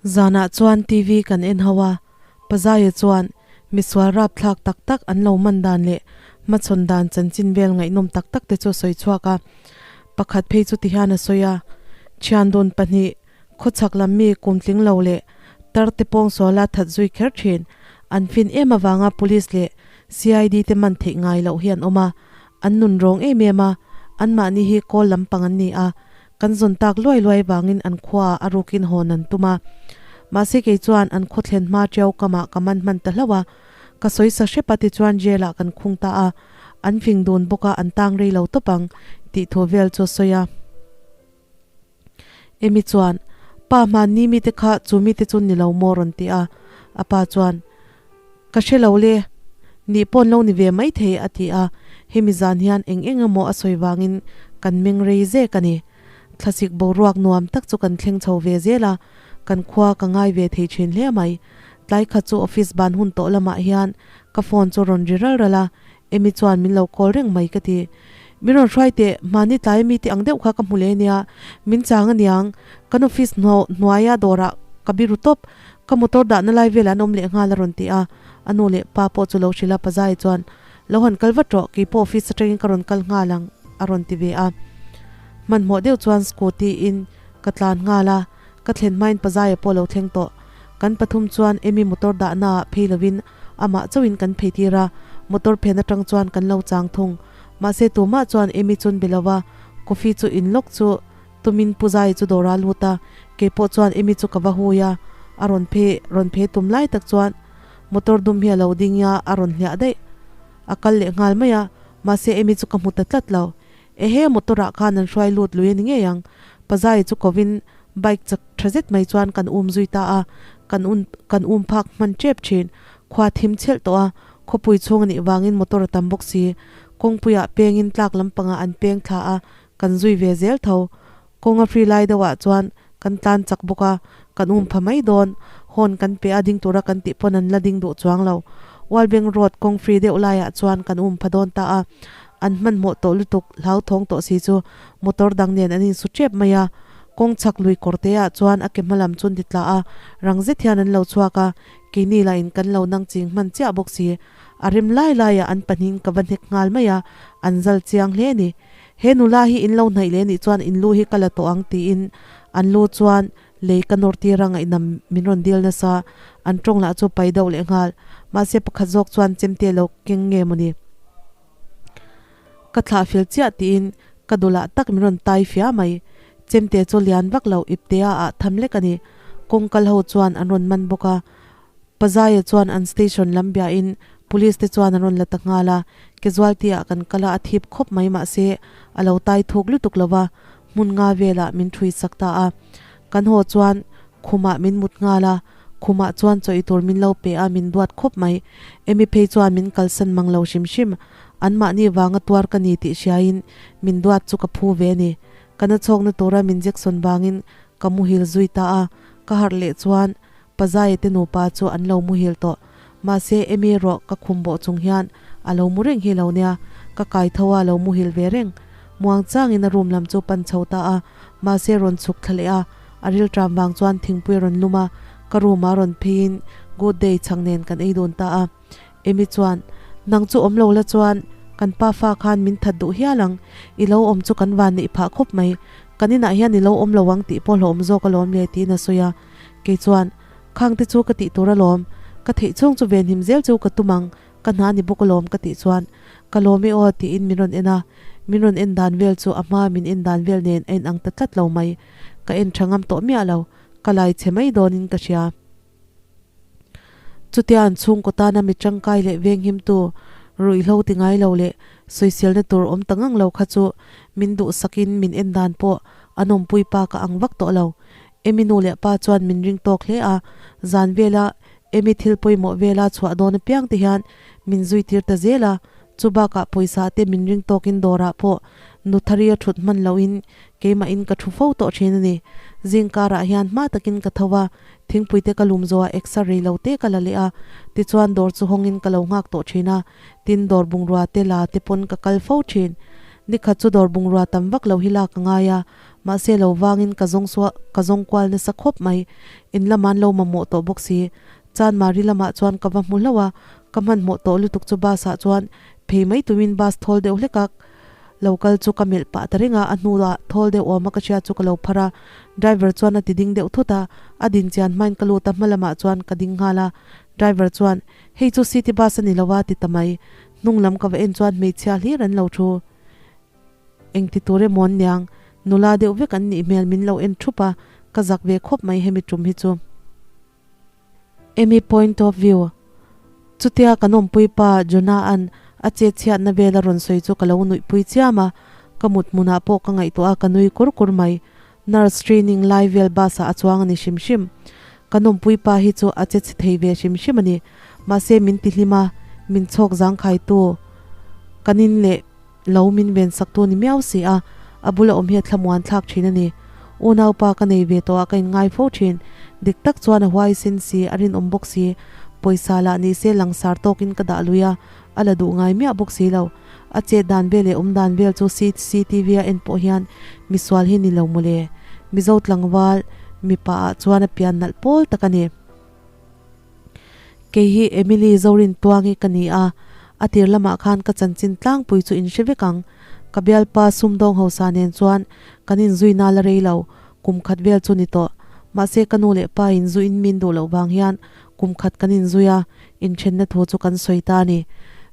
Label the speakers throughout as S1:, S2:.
S1: Zanah chuan TV kan en ho a, Pazaia chuan misual rapthlak tak tak an lo man dan leh hmachhawn dan chanchin vel ngaihnawm tak tak te chu a sawi chhuak a. Pakhat phei chu tihian a sawi a, Thiandun pahnih, khawchhak lam mi kumtling lo leh tar te pawng suala that zui kher thin, an fin em avanga police leh CID te man theih ngai loh hi an awm a, an nun rawng em em a, anmahni hi kawl lampang an ni a, Kan zawn tak luai luai vangin an khuaah a rukin hawn an tum a. Mahse kei chuan an khaw thlen hma ṭiau kamah ka man hman ta hlauh a. Ka sawi sa hrep a tichuan jail ah kan khung ta a. An fing dun bawk a an tang rei lo tawp ang tih thu vel chu a sawi a. Amy chuan, Pa hmanni mite kha chu mite chu ni lo maw rawn ti a. A pa chuan, Ka hre lo le, nih pawn lo ni ve maithei a ti a, hemi zan hian eng eng emaw a sawi vangin kan meng rei zek a ni. Thlasik boruak nuam tak chu kan thleng chho ve zel a, kan khua ka ngai ve thei thin hle mai. Tlai khat chu office ban hun tawh lamah hian ka phone chu rawn ri ral ral a, Amy chuan min lo call reng mai ka ti. Min rawn hruai teh, mahni tlai mi te ang deuh kha ka hmu leh nia, min chang aniang, kan office hnuaia dawrah ka biru tawp, Ka motor dahna lai velah an awm leh nghal a rawn ti a, a nu leh pa pawh chu lo hrilh a, Pazai chuan, Lo han kal vat rawh, keipawh office atangin ka rawn kal nghal ang a rawn ti ve a. Hmanhmawh deuh chuan scooty in ka tlan nghal a, ka thlen hmain Pazaia pawh lo thleng tawh. Kan pathum chuan Amy motor dahna ah phei lovin amah chauhin kan phei tir a, motor phen atang chuan kan lo chang thung. Mahse tumah chuan Amy chun be lova coffee chu in lawk chu Tumin Pu Zai chu dawr a lut a, keipawh chuan Amy chu ka va hui a, a rawn phe rawn phe tum lai tak chuan motor dum hi a lo ding a, a rawn hliah daih. A kal leh nghal mai a, mahse Amy chu ka hmu ta tlat lo. Ehe, motor ah khan an hruai lut lui a ni ngei ang. Pa Zai chu kovin bike chak tha zet mai chuan kan um zui ta a, kan un kan um phak hman tep thin. Khua thim chhelh tawh a, khawpui chhung a nih vangin motor a tam bawk si. Kawngpuiah pengin tlak lampangah an peng thla a, Kan zui ve zel tho. Kawng a free lai deuhah chuan kan tlan chak bawk a, kan um pha mai dawn. Horn kan pe a ding tura kan tih pawn an la ding duh chuang lo. Walbeng road kawng free deuh laiah chuan kan um pha dawn ta a. An hmanhmawh tawh lutuk hlauthawng tawh si chu motor dang nen an insu tep mai a. Kawng chhak lui kawr te ah chuan a ke hma lam chu an ti tla a, rang zet hian an lo chhuak a, keini lah in kan lo nang ching hman chiah bawk si. A rem lai laiah an pahnihin ka va hnek nghal mai a, an zal chiang hle a ni. He nula hi in lo hnaih leh nih chuan in lu hi ka la tawh ang tiin an lu chuan lei ka nawr tir a ngaihnam min rawn dil nasa, an tawng lah chu pai deuh leh nghal. Mahse pakhat zawk chuan chemte lo keng nge mawni? Ka thlah fel chiah tiin ka dulah tak min rawn tai fia mai. Chemte chu lian vak lo iptea ah tham lek a ni. Kawng kal ho chuan an rawn man bawk a. Pazaia chuan an station lam biahin police te chuan an rawn la ta nghal a, casualty ah kan kal a, a thip khawp mai mahse a lo tai thuk lutuk lo va, hmun nga velah min thui sak ta a. Kan haw chuan khumah min mut nghal a, khumah chuan chaw ei tur min lo pe a, min duat khawp mai. Amy phei chuan min kalsan mang lo hrim hrim, anmahni vanga tuar ka ni tih hriain min duat chu ka phu ve a ni. Ka na chhawkna tura min Jackson vangin ka muhil zui ta a, ka harh leh chuan Pazaia te nupa chu an lo muhil tawh. Mahse, Amy erawh ka khum bawh chung hian a lo mu reng hi lo nia, ka kai tho a lo muhil ve reng. Muang changin a room lam chu pan chho ta a, mahse rawn chhuk thla leh a, a rilṭam vang chuan thingpui a rawn lum a, ka room ah rawn pheiin good day chhang nen kan ei dun ta a. Amy chuan, Nang chu awm lo la chuan kan pa fa khan min that duh hial ang, i lo awm chu kan van neih phah khawp mai, kan inah hian i lo awm lo ang tih pawh hlauhawm zawk alawm le tiin a sawi a. Kei chuan, Khang te chu ka tih tur alawm, ka theih chhung chu venhim zel chu ka tum ang, ka hna ni bawk alawm ka tih chuan, Ka lawm e aw tiin min rawn en a, min rawn en dan vel chu a hma min en dan vel nen a inang ta tlat lo mai, ka en tha ngam tawh miah lo, ka lai chhe mai dawnin ka hria. Chutia an chhungkaw tana mi tangkai leh venghimtu, ruihhlo ti ngai lo leh sawiselna tur awm ta ngang lo kha chu min duhsakin min en dan pawh a nawmpui pa ka ang vak tawh lo. Amy nu leh pa chuan min ring tawk hle a, zan vela Amy thil pawimawh vela chhuah dawn apiang te hian min zui tir ta zel a, chu bakah pawisa te min ring tawkin dawrah pawh nu thari a thut hman lohin keimahin ka thu fo tawh thin a ni. Zing karah hian hma takin ka tho a, thingpui te ka lum zawh a exer rei lo te ka la leh a, tichuan dawr chu hawngin ka lo nghak tawh thin a, tin dawr bungrua te la te pawn ka kal fo thin. Nikhat chu dawr bungrua tam vak lo hi lak a ngai a. Mahse lo vangin ka zawng suah ka zawng kual nasa khawp mai. In lam an lo mamawh tawh bawk si. Chanmari lamah chuan ka va hmu hlauh a, ka hmanhmawh tawh lutuk chu bus ah chuan phei mai tumin bus thawl deuh hlek a lo kal chu ka melh pah ta reng a, a hnuah thawl deuh awm a ka hria chu ka lo phar a, driver chuan a ti ding deuh thut a, a din chian hmain ka lut a hma lamah chuan ka ding nghal a, driver chuan hei chu city bus a ni lo a ti ta mai, hnung lam ka va en chuan hmeichhia hlir an lo thu. Engti tur emaw an niang, nula deuh vek an nih hmel min lo en thup a, ka zak ve khawp mai hemi tum hi chu. Emi point of view. Chutia kan awmpui pa Jonah an a chet chhiatna vel a rawn sawi chu ka lo nuihpui chiam a, ka mut hmunah pawh ka ngaihtuah a ka nui kur kur mai. Nurse training lai vel bus ah a chuang a ni hrim hrim. Kan awmpui pa hi chu a che chhe thei ve hrim hrim a ni. Mahse min ti hlim a, min chhawk zangkhai tu kan in leh lo min ven sak tu ni miau si a, a bula awm hi a thlamuan thlak thin a ni. Unaupa ka nei ve tawh a ka inngai fo thin. Dik tak chuan a huaisin si, a rinawm bawk si. Pawisa lah ni se langsar tawkin ka dah lui a, a la duh ngai miah bawk si lo. A chet dan vel leh awm dan vel chu cctv a en pawh hian misual hi ni lo mawle. Mizo tlangval mipa ah chuan a pian nalh pawl tak a ni. Kei hi Emily Zorin Tuangi ka ni a, a tir lamah khan ka chanchin tlangpui chu in hre vek ang. Ka bialpa sumdawng hausa nen chuan kan inzui nal a rei lo, kum khat vel chu ni tawh. Mahse ka nu leh pa in zuin min duh loh vang hian kum khat kan inzui a, inthenna thu chu kan sawi ta a ni.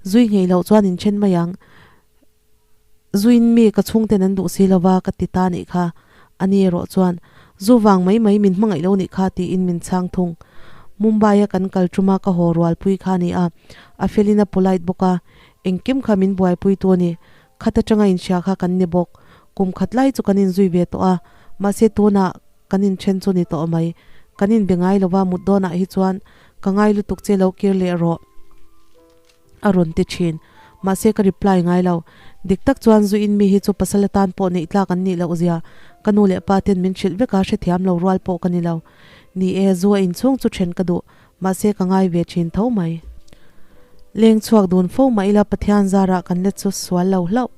S1: Zui ngei loh chuan inthen mai ang. Zuin mi ka chhungten an duh si lova ka ti ta nih kha. Ani erawh chuan, Zu vang mai mai min hmangaih lo nih kha tiin min chhang thung. Mumbai a kan kal tuma ka haw rualpui kha a ni a, a felin a polite bawk a, engkim kha min buaipui tu a ni. Khat atanga inhria kha kan ni bawk. Kum khat lai chu kan inzui ve tawh a, mahse tunah kan inthen chu ni tawh mai. Kan inbe ngai lova mut dawnah hi chuan ka ngai lutuk che lo kir leh rawh. A rawn ti thin. Mahse ka reply ngai lo. Dik tak chuan zu in mi hi chu pasal atan pawh neih tlak an nih loh zia ka nu leh pa ten min hrilh vek a, hrethiam lo rual pawh ka ni lo. Ni e, zu a inchhung chu then ka duh. Mahse ka ngai ve thin tho mai. Leng chhuak dun fo mah ila Pathian zarah kan let chu sual lo hlauh.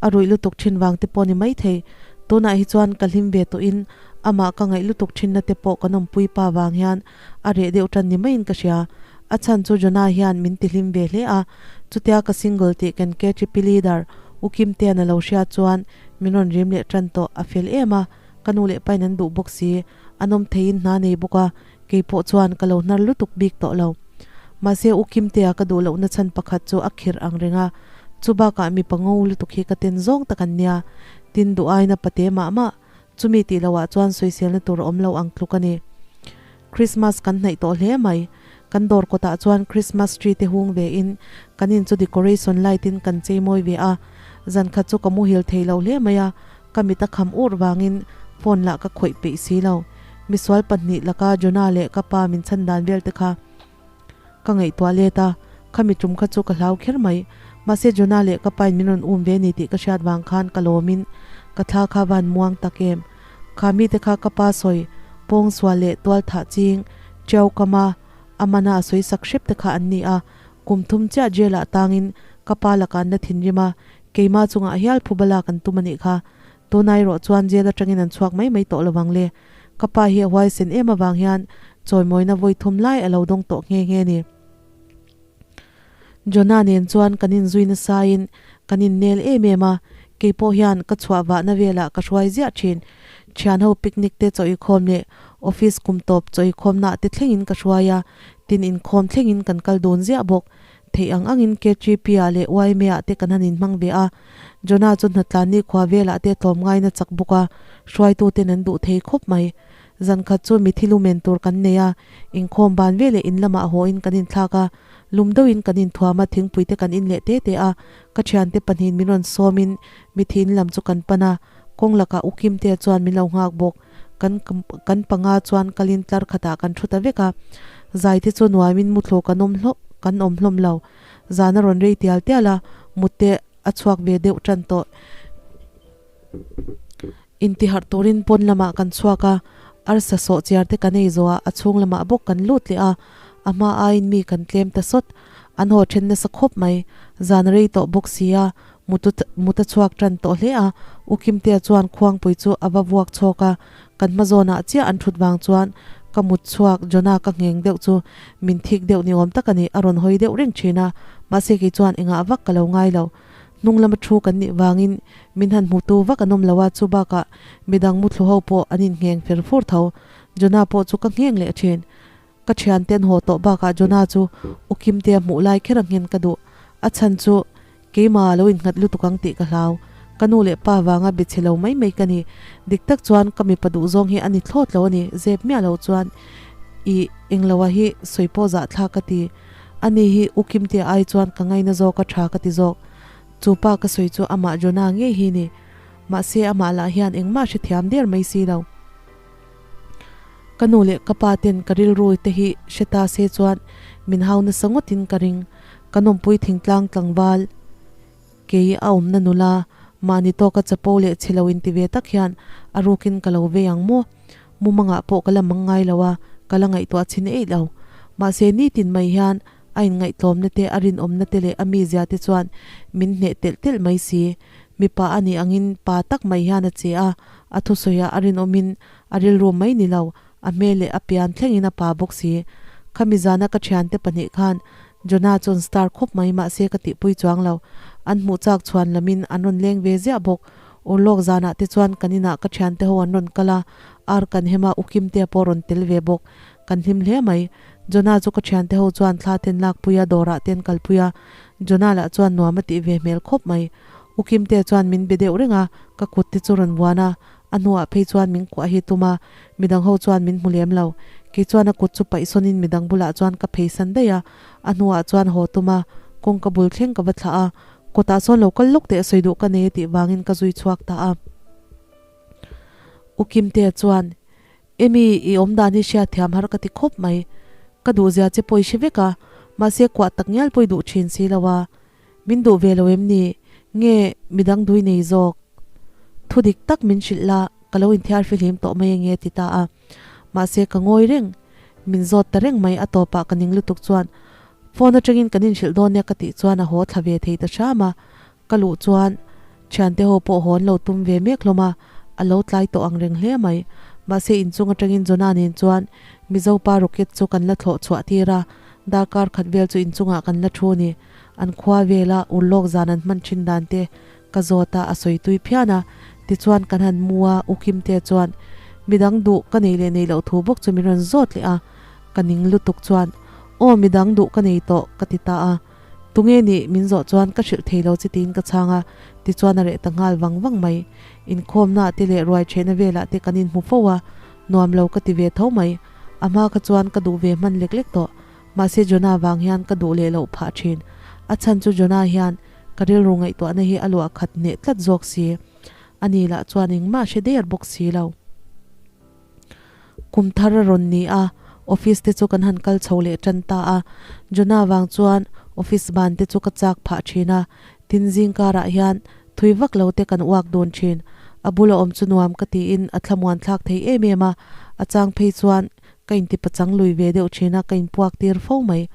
S1: A ruih lutuk thin vang te pawh ni maithei. Tunah hi chuan ka hlim ve tawhin amah ka ngaih lutuk thinna te pawh kan awmpui pa vang hian a reh deuh tan ni maiin ka hria. A chhan chu Jonah hian min ti hlim ve hle a, chutia ka single tih kan KTP leader U Kimtea'n a lo hria chuan min rawn rim leh tan tawh, a fel em a, ka nu leh pain an duh bawk si, a nawm theiin hna nei bawk a, kei pawh chuan ka lo hnar lutuk bik tawh lo. Mahse U Kimtea ka duh lohna chhan pakhat chu a khirh ang reng a, chu bakah mipa ngo lutuk hi ka ten zawng tak an nia, tin duh aina pate mah mah. Chumi tih loh ah chuan sawiselna tur a awm lo ang tluk a ni. Christmas kan hnaih tawh hle mai. Kan dawr kawtah chuan Christmas tree te hung ve in kan in chu decoration light in kan chei mawi ve a. Zan khat chu ka muhil thei lo hle mai a, ka mit a kham ur vangin phone lah ka khawih peih si lo. Misual pahnih laka Jonah leh ka pa min chhan dan vel te kha Ka ngaihtuah let a, khami tum kha chu ka hlau kher mai. Mahse Jonah leh ka pain min rawn um ve ni tih ka hriat vang khan ka lawmin ka thla kha van muang tak em. Kha mite kha ka pa sawi pawng sual leh tual thah ching Cheu kama a mana a sawi sak hrep te kha an ni a, kum thum chiah jail ah tangin ka pa lakah an la thinrim a, keimah chungah hial phuba lak an tum a nih kha. Tunai erawh chuan jail atangin an chhuak mai mai tawh lovang le. Ka pa hi a huaisen em avang hian chawimawina vawi thum lai a lo dawng tawh nghe nghe ni. Jonah nen chuan kan inzui nasain kan innel em em a, kei pawh hian ka chhuah vahna velah ka hruai ziah thin. Thianho picnic te chawihkhawm leh office kum tawp chawihkhawmnaah te thlengin ka hruai a, tin inkhawm thlengin kan kal dun ziah bawk. Theih ang angin KGP-ah leh YMA-ah te kan han inhmang ve a, Jonah chu hnatlan nikhua velah te tlawmngaina chak bawk a, hruaituten an duh thei khawp mai. Zan khat chu mithi lumen tur kan nei a, inkhawm ban veleh in lamah hawiin kan inthlak a, lum deuhin kan inthuam a, thingpui te kan in leh te te a, ka thiante pahnihin min rawn sawmin mithi in lam chu kan pan a, kawng lakah U Kimtea chuan min lo nghak bawk. Kan kan panga chuan kalin tlar khatah kan thu ta vek a, zai te chu nuamin muthlu kan awm hlawh kan awm hlawm lo. Zan a rawn rei tial tial a, mut te a chhuak ve deuh tan tawh. Intiharh turin pawn lamah kan chhuak a, arsa sawh chiar te kan ei zawh a, a chhung lamah bawk kan lut leh a, a hma aiin mi kan tlem ta sawt. An haw then nasa khawp mai, zan a rei tawh bawk si a. Mut a chhuak tan tawh hle a, U Kimtea chuan khuangpui chu a va vuak chhawk a, kan hma zawnah chiah an thut vang chuan ka mut chhuak Jonah ka ngheng deuh chu min thik deuh ni awm tak a ni, a rawn hawi deuh reng thin a, mahse kei chuan engah vak ka lo ngai lo. Hnung lama thu kan nih vangin min han hmutu vak an awm lo a, chu bakah midang muthlu ho pawh an inngheng fer fur tho. Jonah pawh chu ka ngheng leh thin. Ka thiante an haw tawh bakah Jonah chu U Kimtea hmuh lai kher a nghen ka duh. A chhan chu keimah lo innghat lutuk ang tih ka hlau. Ka nu leh pa vanga be chhe lo mai mai ka ni. Dik tak chuan ka mipa duh zawng hi a ni thlawt lo a ni, zep miah lo chuan i engloa hi sawi pawh zahthlak ka ti. Ani hi U Kimtea ai chuan ka ngaina zawk a tha ka ti zawk. Chu pa ka sawi chu amah Jonah ngei hi ni. Mahse amah lah hian engmah hrethiam der mai si lo. Ka nu leh ka pa ten ka rilru te hi hre ta se chuan min hau nasa ngawtin ka ring. Ka nawmpui thingtlang tlangval kei a awmna nula mahni tawka chapo leh chhe lo inti ve tak hian a rukin ka lo vei ang maw? Mumangah pawh ka la mang ngai lo a, ka la ngaihtuah chhin eih lo. Mahse nitin mai hian a inngaihtlawmna te, a rinawmna te leh a mizia te chuan min hneh telh telh mai si. Mipa a nih angin pa tak mai hian a che a, a thusawiah a rinawmin a rilru mai ni lo, a hmel leh a pian thlengin a pa bawk si. Khami zana ka thiante pahnih khan Jonah chuan star khawp mai mahse ka tihpui chuang lo. An hmuh chak chhuan lamin an rawn leng ve ziah bawk. Urlawk zanah te chuan kan inah ka thiante ho an rawn kal a, ar kan hem a, U Kimtea pawh rawn tel ve bawk. Kan hlim hle mai. Jonah chu ka thiante ho chuan thla ten lakpui a, dawrah ten kalpui a. Jonah lah chuan nuam a tih ve hmel khawp mai. U Kimtea chuan min be deuh reng a, ka kut te chu rawn vuan a, a hnuah phei chuan min kuah hi tum a, midang ho chuan min hmu lem lo. Kei chuan a kut chu paih sawnin midang bulah chuan ka phei san daih a, a hnuah chuan haw tum a, kawngka bul thleng ka va thlah a, kawtah sawn lo kal lawk teh sawi duh ka nei a tih vangin ka zui chhuak ta a. U Kimtea chuan, Emy, i awm dan hi hriat thiam har ka ti khawp mai. Ka duh zia che pawh i hre vek a, mahse kuah tak ngial pawh i duh thin si lo a. Min duh ve lo em ni? Nge midang dui nei zawk? Thu dik tak min hrilh la, ka lo inthiar fihlim tawh mai ange ti ta a. Mahse ka ngawi reng. Min zawt ta reng mai a tawpah ka ning lutuk chuan phone atangin kan inhrilh dawn nia ka tih chuan a haw thla ve thei ta hram a. Ka luh chuan thiante ho pawh hawn lo tum ve mek hlawm a, a lo tlai tawh ang reng hle mai. Mahse inchung atangin Jonah nen chuan Mizo pa rocket chu kan la thlawh chhuah tir a, darkar khat vel chu inchungah kan la thu ni. An khua vela urlawk zan an hman thin dan te ka zawt a, a sawi tui phian a. Tichuan kan han mu a, U Kimte chuan midang duh ka nei leh nei loh thu bawk chu min rawn zawt leh a, ka ning lutuk chuan Aw midang duh ka nei tawh ka ti ta a. Tunge nih min zawh chuan ka hrilh thei lo chi tiin ka chhang a, tichuan a reh ta nghal vang vang mai. Inkhawmnaah te leh ruai chhehna velah te kan inhmu fo a, nuam lo ka ti ve tho mai. A hma kha chuan ka duh ve hman lek lek tawh. Mahse Jonah vang hian ka duh leh loh phah thin. A chhan chu Jonah hian ka rilru ngaihtuahna hi a luah khat hneh tlat zawk si. Ani lah chuan engmah hre der bawk si lo. Kum thar a rawn ni a, office te chu kan han kal chho leh tan ta a. Jonah vang chuan office ban te chu ka chak phah thin a, tin zing karah hian thui vak lo te kan uak dun thin. A bula awm chu nuam ka tiin a thlamuan thlak thei em em a, a chang phei chuan ka inti pachang lui ve deuh thin a, ka inpuak tir fo mai.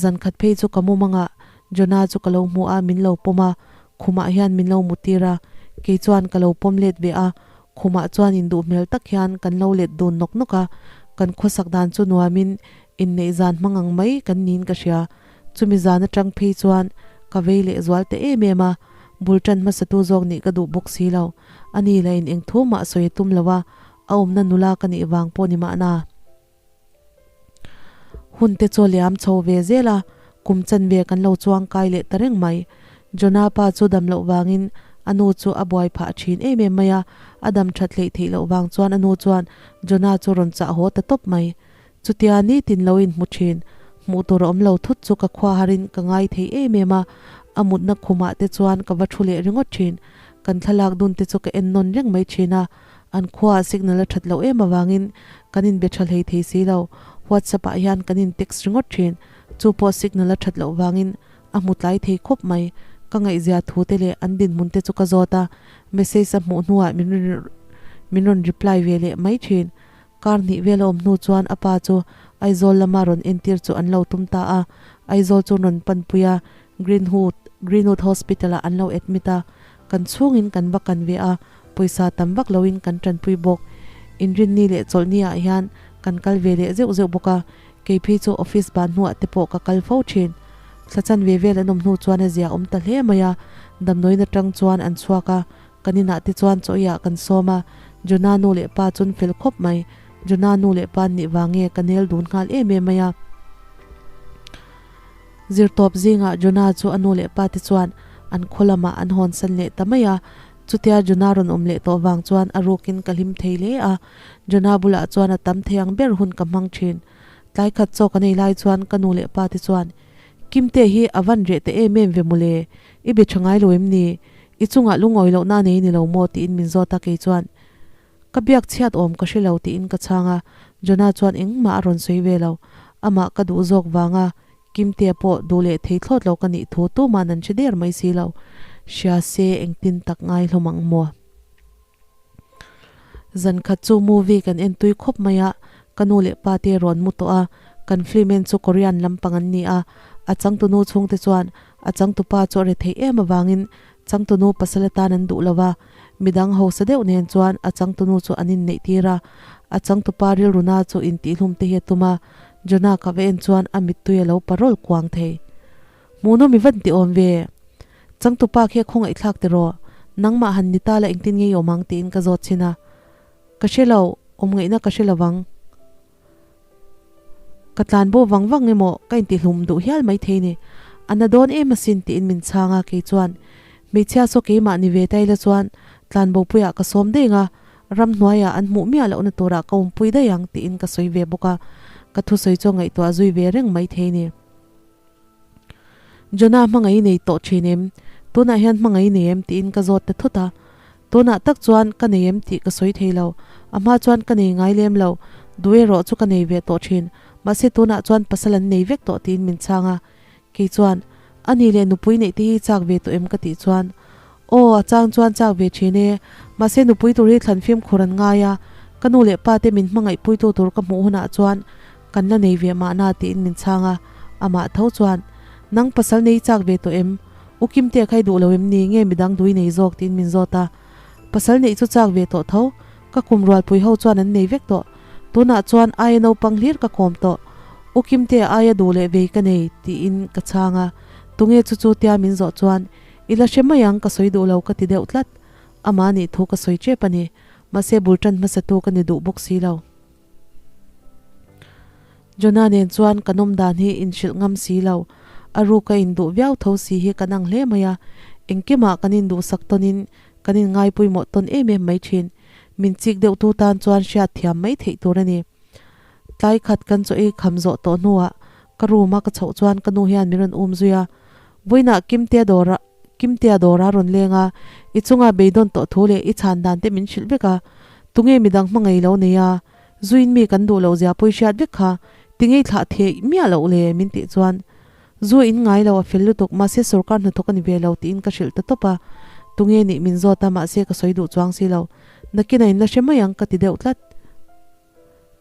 S1: Zan khat phei chu ka mumangah Jonah chu ka lo hmu a, min lo pawm a, khumah hian min lo mutir a, kei chuan ka lo pawm let ve a, khumah chuan induh hmel tak hian kan lo let dun nawk nawk a, kan khawsak dan chu nuamin inneih zan hmang ang mai kan niin ka hria. Chumi zan atang phei chuan ka vei leh zual ta em em a, bul tan hmasatu zawk nih ka duh bawk si lo. Ani lah in eng thu mah sawi a tum lo a, a awmna nula ka nih vang pawh ni mahna. Hun te chu liam chho ve zel a, kum chanve kan lo chuang kai leh ta reng mai. Jonah pa chu dam loh vangin a nu chu a buai phah thin em em mai a, a dam that hleih theih loh vang chuan a nu chuan Jonah chu rawn chah haw ta tawp mai. Chutia nitin lo inhmu thin, hmuh tur a awm lo thut chu ka khua harin ka ngai thei em em a, a mutna khumah te chuan ka va thu leh ringawt thin. Kan thlalak dun te chu ka en nawn reng mai thin a, An khuaah signal a that loh em avangin kan inbe tha hlei thei si lo. WhatsApp ah hian kan in text ringawt thin. Chu pawh signal a that loh vangin a hmu tlai thei khawp mai. Ka ngaihzia thu te leh an dinhmun te chu ka zawt a, message a hmuh hnuah min min rawn reply ve leh mai thin. Kar hnih vel a awm hnu chuan a pa chu Aizawl lama rawn entir chu an lo tum ta a, Aizawl chu rawn panpui a, Greenhood. Greenwood Hospital ah an lo admit a, kan chhungin kan va kan ve a, pawisa tam vak loin kan tanpui bawk. Inrinni leh chawlhni ah hian kan kal ve leh zeuh zeuh bawk a, kei phei chu office ban hnuah te pawh ka kal fo thin. Thla chanve vel an awm hnu chuan a zia awm ta hle mai a, damdawiin atang chuan an chhuak a, Kan inah te chuan chaw eiah kan sawm a, Jonah nu leh pa chun fel khawp mai. Jonah nu leh pa nih vang nge ka nel dun nghal em em mai a. Zirtawp zingah Jonah chu a nu leh pa te chuan an khaw lamah an hawnsan leh ta mai a. Chutia Jonah rawn awm leh tawh vang chuan a rukin ka hlim thei hle a. Jonah bulah chuan a tam thei ang ber hun ka hmang thin. Tlai khat chaw kan ei lai chuan ka nu leh pa te chuan, Kimte hi a van reh ta em em ve mawle, i be tha ngai lo em ni? I chungah lungawi lohna nei ni lo maw? tiin min zawt a, kei chuan, Ka biak chhiat awm ka hre lo tiin ka chhang a, Jonah chuan engmah a rawn sawi ve lo. Amah ka duh zawk vanga Kimtea pawh duh leh thei thlawt lo ka nih thu tuman an hre der mai si lo. Hria se engtin tak ngai hlawm ang maw? Zan khat chu movie kan en tui khawp mai a, ka nu leh pa te rawn mu tawh a, kan film en chu Korean lampang an ni a, a changtunu chhungte chuan a changtupa chu a re theih em avangin changtunu pasal atan an duh lo va, midang hausa deuh nen chuan a changtunu chu an inneih tir a, a changtupa rilruna chu intihhlum te hi a tum a, Jonah ka va en chuan a mittui a lo parawl kuang thei. Hmuhnawm i van ti awm ve. Changtupa khi a khawngaihthlak tiraw? Nangmah han ni ta la engtin nge i awm ang tiin ka zawt chhin a. Ka hre lo, awm ngaihna ka hre lovang. Ka tlan bo vang vang emaw ka intihlum duh hial maithei ni. A na dawn em asin tiin min chhang a, kei chuan hmeichhia saw keimah ni ve ta ila chuan tlan bopuiah ka sawm daih ang a, ramhnuaiah an hmuh miah lohna turah ka awmpui daih ang tiin ka sawi ve bawk a, ka thusawi chu a ngaihtuah zui ve reng maithei ni. Jonah hmangaih i nei tawh thin em? Tunah hian hmangaih i nei em? tiin ka zawt ta thut a. Tunah tak chuan ka nei em tih ka sawi thei lo. A hma chuan ka nei ngai lem lo. Duh erawh chu ka nei ve tawh thin. Mahse tunah chuan pasal an nei vek tawh tiin min chhang a. Kei chuan, A ni leh nupui neih te hi chak ve tawh em? ka tih chuan, Aw, a chang chuan chak ve thin e. Mahse nupui tur hi thlan fimkhur an ngai a. Ka nu leh pa te min hmangaihpuitu tur ka hmuh hunah chuan Kan la nei ve mahna tiin min chhang a, amah tho chuan, Nang pasal nei chak ve tawh em? U Kimte kha i duh lo em ni? Nge midang dui nei zawk? tiin min zawt a. Pasal neih chu chak ve tawh tho, ka kum rualpui ho chuan an nei vek tawh. Tunah chuan aia naupang hlir ka kawm tawh. U Kimte aia duh leh vei ka nei, tiin ka chhang a. Tunge chu chu tia min zawh chuan, I la hre mai ang, ka sawi duh lo ka ti deuh tlat. Amah nih thu ka sawi tep a ni. Mahse bul tan hmasatu ka ni duh bawk si lo. Jonah nen chuan kan awm dan hi inhrilh ngam si lo, a ruka induh viau tho si hi kan ang hle mai a, engkimah kan induhsak tawnin kan inngaipawimawh tawn em em mai thin. Min chik deuhtu tan chuan hriat thiam mai theih tur a ni. Tlai khat kan chaw ei kham zawh tawh hnuah ka room a ka chhoh chuan ka nu hian min rawn um zui a, Vawiinah Kimtea dawrah Kimtea dawra rawn leng a, i chunga beidawn tawh thu leh i chhan dan te min hrilh vek a, tunge midang hmangaih lo nei a, zuin mi kan duh loh zia pawi hriat vek kha, tingei thlah theih miah loh le min tih chuan zu in ngai lo a fel lutuk mahse sorkar hnathawk a ni ve lo tiin ka hrilh ta tawp a, tunge nih min zawt a mahse ka sawi duh chuang si lo, nakin a in la hre mai ang ka ti deuh tlat.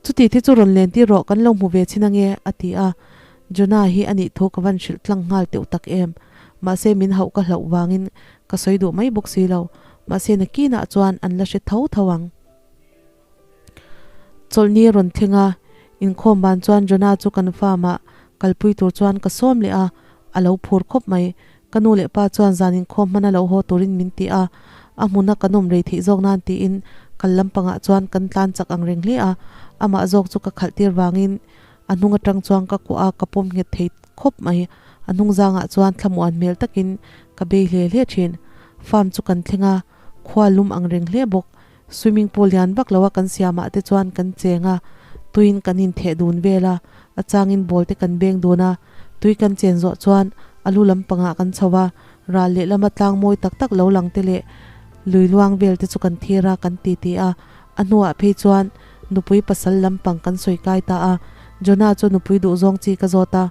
S1: Chuti te chu rawn len tir rawh kan lo hmu ve chin ange a ti a, Jonah hi a nih thu ka van hrilh tlang nghal teuh tak em. Mahse min hauh ka hlauh vangin ka sawi duh mai bawk si lo, mahse nakinah chuan an la hre tho tho ang. Chawlhni rawn thleng a, inkhawm ban chuan Jonah chu kan farm ah kalpui tur chuan ka sawm leh a, a lo phur khawp mai. Ka nu leh pa chuan zan inkhawm hmana lo haw turin min ti a, a hmuna kan awm rei theih zawk nan tiin kal lampangah chuan kan tlan chak ang reng hle a, amah zawk chu ka khalh tir vangin a hnung atang chuan ka kuah a, ka pawm nghet thei khawp mai. A hnung zangah chuan thlamuan hmel takin ka bei hle hle thin. Farm chu kan thleng a, khua lum ang reng hle bawk. Swimming pool lian vak loa kan siamah te chuan kan cheng a, tuiin kan intheh dun vel a, a changin ball te kan beng dun a, tui kan chen zawh chuan a lu lampangah kan chho a, ral lehlama tlang mawi tak tak lo lang te leh lui luang vel te chu kan thir a, kan ti ti a, a hnuah phei chuan nupui pasal lampang kan sawi kai ta a, Jonah chu nupui duh zawng chi ka zawt a,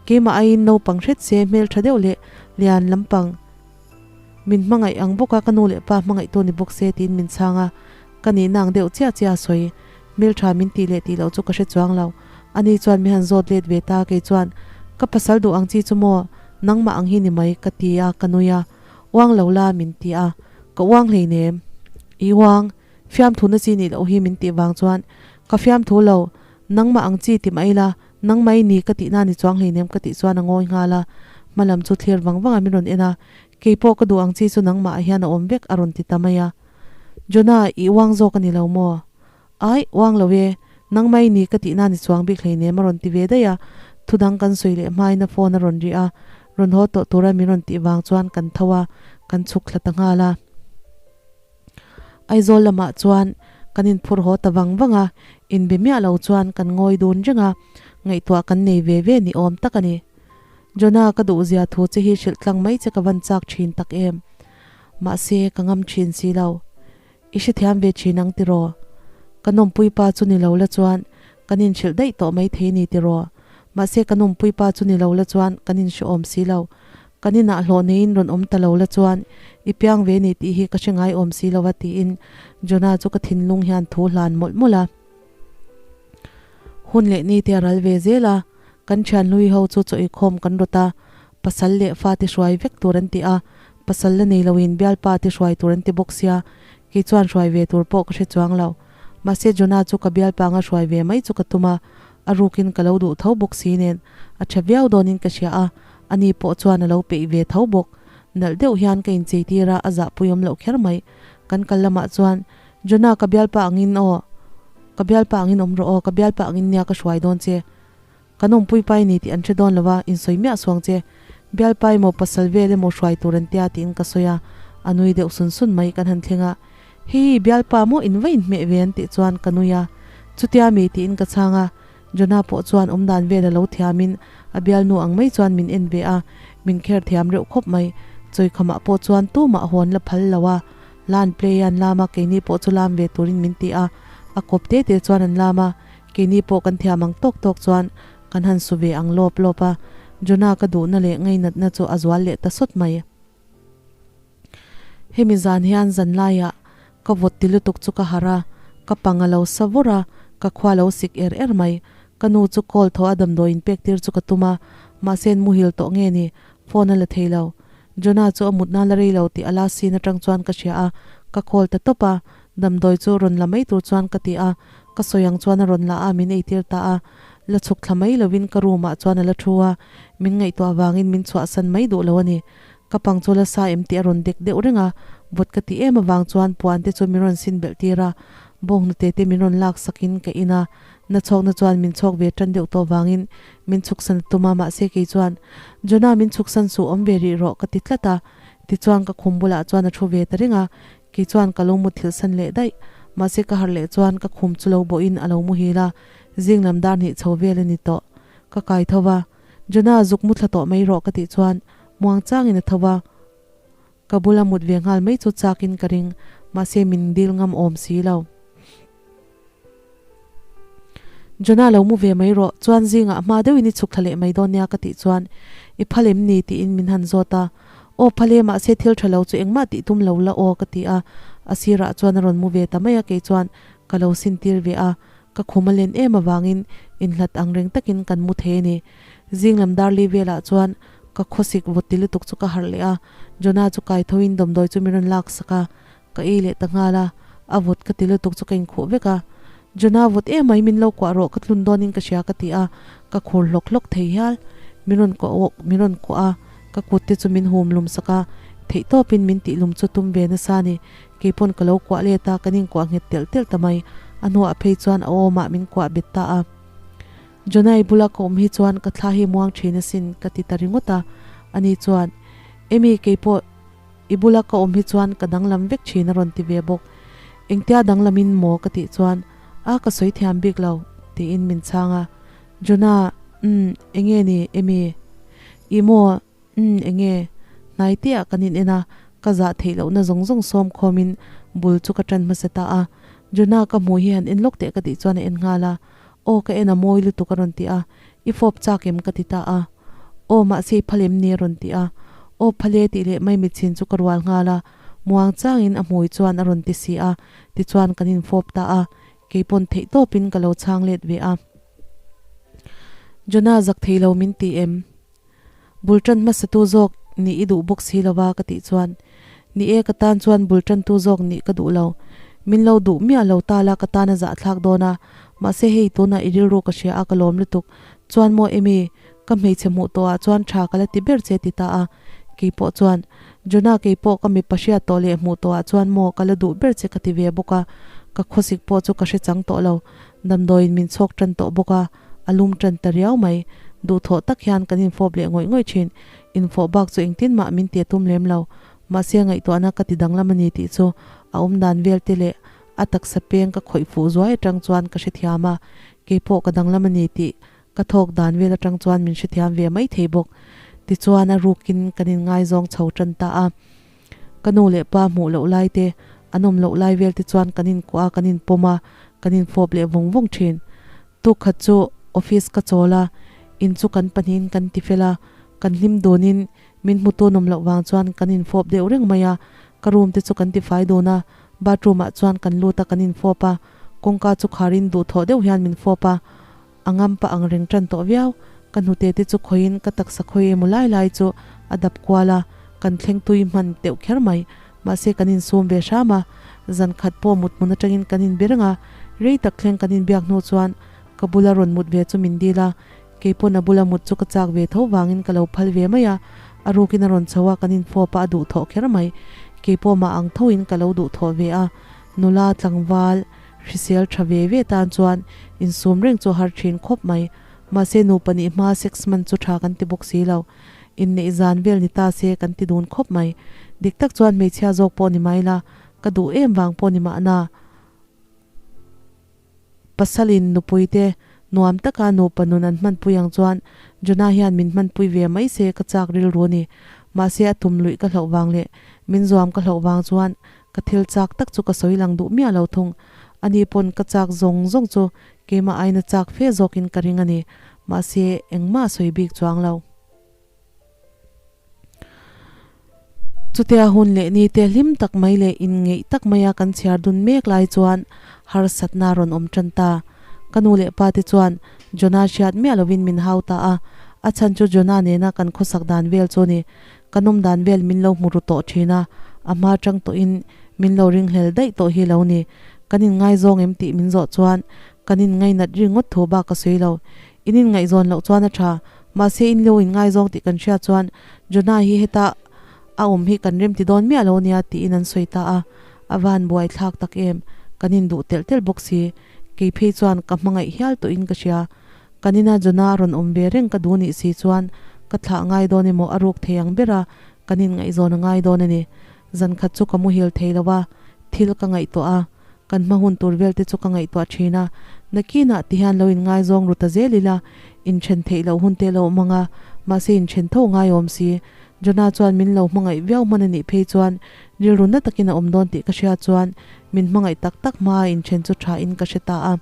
S1: keimah aiin naupang hret se hmeltha deuh leh lian lampang Min hmangaih ang bawk a, ka nu leh pa hmangaih tu ni bawk se tiin min chhang a, ka nihna ang deuh chiah chiah a sawi. Hmeltha min tih leh tih loh chu ka hre chuang lo. Ani chuan min han zawt let ve ta, kei chuan, Ka pasal duh ang chi chu maw? Nangmah ang hi ni mai ka ti a, ka nui a. Uang lo la min ti a, ka uang hleinem. I uang, fiamthu na chi nih loh hi min tih vang chuan ka fiamthu lo, nangmah ang chi ti mai la, nangmah i ni ka tihna ni chuang hleinem ka tih chuan a ngawi nghal a. Hmalam chu thlir vang vang a min rawn en a, keipawh ka duh ang chi chu nangmah ah hian a awm vek a rawn ti ta mai a. Jonah, i uang zawk a ni lo maw? Aih, uang lo e, nangmah i ni ka tihna ni chuang bik hleinem a rawn ti ve daih a, thudang kan sawi leh hmain a phone a rawn ri a, rawn haw tawh tura min rawn tih vang chuan kan tho a, kan chhuk thla ta nghal a. Aizawl lamah chuan kan inphur haw ta vang vang a, inbe miah lo chuan kan ngawi dun reng a, ngaihtuah kan nei ve ve ni awm tak a ni. Jonah ka duhzia thu che hi hrilh tlang mai che ka van chak thin tak em. Mahse, ka ngam thin si lo. I hrethiam ve thin ang tiraw? Ka nawmpui pa chu ni lo la chuan kan inhrilh daih tawh mai thei ni tiraw? Mahse ka nawmpui pa chu ni lo la chuan kan inhrehawm si lo. Kan inah hlawh neiin rawn awm ta lo la chuan i piang ve ni tih hi ka hre ngai awm si lo a tiin Jonah chu ka thinlung hian thu hlan mawlh mawlh a. Hun leh ni te a ral ve zel a, kan thianhlui ho chu chaw ikhawm kan rawt a, pasal leh fate hruai vek tur an ti a, pasal la nei loin bialpa te hruai tur an ti bawk sia, kei chuan hruai ve tur pawh ka hre chuang lo. Mahse Jonah chu ka bialpa anga hruai ve mai chu ka tum a, a rukin ka lo duh tho bawk si nen a tha viau dawnin ka hria a, ani pawh chuan a lo peih ve tho bawk. Nalh deuh hian ka inchei tir a, a zahpui awm loh kher mai. Kan kal lamah chuan Jonah ka bialpa angin aw, ka bialpa angin awm rawh aw, ka bialpa angin nia ka hruai dawn che. Kan awmpui pai ni tih an hre dawn lo a, insawi miah suang che. Bialpa emaw pasal vel emaw hruai tur an tia tiin ka sawi a, a nui deuh sun sun mai kan han thleng a. Hii, bialpa maw in va inhmeh ve an tih chuan ka nui a, chutia mi tiin ka chhang a. Jonah pawh chuan awmdan vel a lo thiamin a bialnu ang mai chuan min en ve a, min kher thiam reuh khawp mai. Chawikhamah pawh chuan tumah hawn la phal lo a, Lan play an lam a, keini pawh chu lam ve turin min ti a, a kawp te te chuan an lam a, keini pawh kan thiam ang tawk tawk chuan kan han su ve ang lawp lawp a, Jonah ka duhna leh ngainatna chu a zual leh ta sawt mai. Hemi zan hian zan laiah ka vawt ti lutuk chu ka harh a, ka pang a lo sa vawr a, ka khua lo sik er er mai. Ka nu chu call thaw a damdawi inpek tir chu ka tum a, mahse an muhil tawh nge ni, phone a la thei lo. Jonah chu a mutna la rei lo tih a la sin atang chuan ka hria a, ka call ta tawp a, damdawi chu rawn la mai tur chuan ka ti a, ka sawi ang chuan a rawn la a, min eitir ta a, la chhuk thla mai lovin ka room ah chuan a la thu a, min ngaihtuah vangin min chhuahsan mai duh lo a ni. Ka pang chu la sa em tih a rawn dek deuh reng a, vawt ka tih em avang chuan puan te chu min rawn sin belh tir a, bawnghnute te min rawn lak sakin ka in a, na chhawkna chuan min chhawk ve tan deuh tawh vangin min chhuksan a tum a, mahse kei chuan, Jonah min chhuksan suh awm ve rih rawh ka ti tlat a, tichuan ka khum bulah chuan a thu ve ta reng a, kei chuan ka lo muthilh san leh daih, mahse ka harh leh chuan ka khum chu lo bawhin a lo muhil a, zing lam dar hnih chho vel a ni tawh, ka kai tho va, Jonah zuk mu thla tawh mai rawh ka tih chuan muang changin a tho va, ka bula mut ve nghal mai chu chakin ka ring, mahse min dil ngam awm si lo. Jonah lo mu ve mai rawh, chuan zingah hma deuhin i chhuk thla leh mai dawn nia ka tih chuan i phal em ni tiin min han zawt a, aw phal e mahse thil tha lo chu engmah tih tum lo la aw ka ti a, a sirah chuan a rawn mu ve ta mai a kei chuan ka lo sin tir ve a, ka khum a len em avangin inhlat ang reng takin kan mu thei a ni. Zing lam darli velah chuan ka khawsik vawt ti lutuk chu ka harh leh a, Jonah chu kai thoin dawmdawi chu min rawn lak sak a, Ka ei leh ta nghal a, a vawt ka ti lutuk chu ka inkhuh vek a. Jonah vawt emai min lo kuah rawh ka tlun dawnin ka hria ka ti a, ka khur hlawk hlawk thei hial. Min rawn kuah min rawn kuah a, ka kut te chu min hum lum sak a, theih tawpin min tih lum chu tum ve nasa a ni. Keipawn ka lo kuah let a, kan inkuah nghet telh telh ta mai. A hnuah phei chuan a awmah min kuah bet ta a. Jonah i bula ka awm hi chuan ka thla hi muang thin asin ka ti ta ringawt a, ani chuan, Amy keipawh I bula ka awm hi chuan ka danglam vek thin a rawn ti ve bawk. Engtia danglamin maw ka tih chuan, A ka sawi thiam bik lo, tiin min chhang a. Jonah, Umm, enge ni, Amy? I maw? Umm, enge? Hnai tihah kan in en a, ka zah theih lohna zawng zawng sawm khawmin bul chu ka tan hmasa ta a. Jonah ka hmuh hi han en lawk teh ka tih chuan a en nghal a. Aw ka en a mawi lutuk a rawn ti a, I fawp chak em ka ti ta a. Aw mahse i phal em ni a rawn ti a. Aw phal e tih leh mai mitchhin chu ka rual nghal a, muang changin a hmui chuan a rawn ti si a, tichuan kan infawp ta a, keipawn theih tawpin ka lo chhang let ve a. Jonah zak thei lo min ti em? Bul tan hmasatu zawk nih i duh bawk si lova ka tih chuan, Ni e, ka tan chuan bul tantu zawk nih ka duh lo. Min lo duh miah lo ta la ka tan a zahthlak dawn a, mahse hei tunah i rilru ka hria a ka lawm lutuk. Chuan maw Amy, ka hmeichhe hmuh tawhah chuan tha ka la ti ber che ti ta a. Keipawh chuan, Jonah keipawh ka mipa hriat tawh leh hmuh tawhah chuan maw ka la duh ber che ka ti ve bawk a, ka khawsik pawh chu ka hre chang tawh lo. Damdawiin min chhawk tan tawh bawk a, a lum tan ta riau mai. Duhthawh tak hian kan infawp leh ngawih ngawih thin. Infawh bak chu engtin mah min ti a tum lem lo. Mahse ngaihtuahna ka ti danglam a ni tih chu a awm dan vel te leh a taksa peng ka khawih fuh zuai atang chuan ka hrethiam a, keipawh ka danglam a ni tih ka thawk dan vel atang chuan min hrethiam ve mai thei bawk. Tichuan a rukin kan inngaizawng chho tan ta a. Ka nu leh pa hmuh loh lai te, an awm loh lai vel te chuan kan inkuah a, kan inpawm a, kan infawp leh vawng vawng thin. Tuk khat chu office ka chawl a, in chu kan pahnihin kan ti fel a, kan hlim dunin min hmu tun awm loh vang chuan kan infawp deuh reng mai a, ka room te chu kan ti fai dun a, bathroom ah chuan kan lut a kan infawp a, kawngka chu kharin duhthawh deuh hian min fawp a, A ngam pah ang reng tan tawh viau. Ka hnute te chu khawiin ka taksa khawi emaw lai lai chu a dap kual a, kan thleng tui hman deuh kher mai. Mahse kan insum ve hram a, zan khat pawh mut hmun atangin kan inbe reng a, rei tak thleng kan inbiak hnu chuan ka bula rawn mut ve chu min dil a, keipawn a bula mut chu ka chak ve tho vangin ka lo phal ve mai a, a rukin a rawn chho a, kan infawp a, a duhthawh kher mai. Keipawh mah ang thoin ka lo duhthawh ve a, nula tlangval. Hrisel tha ve ve tan chuan insum reng chu a har thin khawp mai. Mahse nupa nih hma sex man chu tha kan ti bawk si lo. Inneih zan vel ni ta se kan ti dun khawp mai. Dik tak chuan hmeichhia zawk pawh ni mai la, ka duh em vang pawh ni mahna. Pasalin nupui te nuam taka nupa nun an hmanpui ang chuan Jonah hian min hmanpui ve mai se ka chak rilru a ni. Mahse a tum luih ka hlauh vang leh min zuam ka hlauh vang chuan Ka thil chak tak chu ka sawi lang duh miah lo thung. Ani pawn ka chak zawng zawng chu keimah aina chak fe zawkin ka ring a ni. Mahse, engmah a sawi bik chuang lo. Chutia hun leh ni te hlim tak mai leh inngeih tak maia kan chhiar dun mek lai chuan harsatna a rawn awm tan ta. Ka nu leh pa te chuan Jonah hriat miah lovin min hau ta a, a chhan chu Jonah nena kan khawsak dan vel chu a ni. Ka nawm dan vel min lo hmu ru tawh thin a, a hma tang tawhin min lo ringhlel daih tawh hi lo ni. Kan inngaizawng em tih min zawh chuan kan inngainat ringawt thu bak ka sawi lo. In inngaihzawn loh chuan a tha, mahse in lo inngaizawng tih kan hriat chuan Jonah hi heta a awm hi kan remti dawn miah lo nia tiin an sawi ta a, a van buai thlak tak em, kan induh telh telh bawk si. Kei phei chuan ka hmangaih hial tawhin ka hria. Kan ina Jonah a rawn awm ve reng ka duh nih si chuan ka thlah ngai dawn emaw a ruk thei ang ber a, kan inngaihzawn a ngai dawn a ni. Zan khat chu ka muhil thei lo a, thil ka ngaihtuah a, kan hma hun tur vel te chu ka ngaihtuah thin a, nakinah ti hian lo inngaizawng ru ta zel ila, inthen theih loh hun te lo awm ang a, mahse inthen tho ngai awm si. Jonah chuan min lo hmangaih viau hman a nih phei chuan rilru na takin a awm dawn tih ka hriat chuan min hmangaih tak tak hmaa inthen chu tha in ka hre ta a.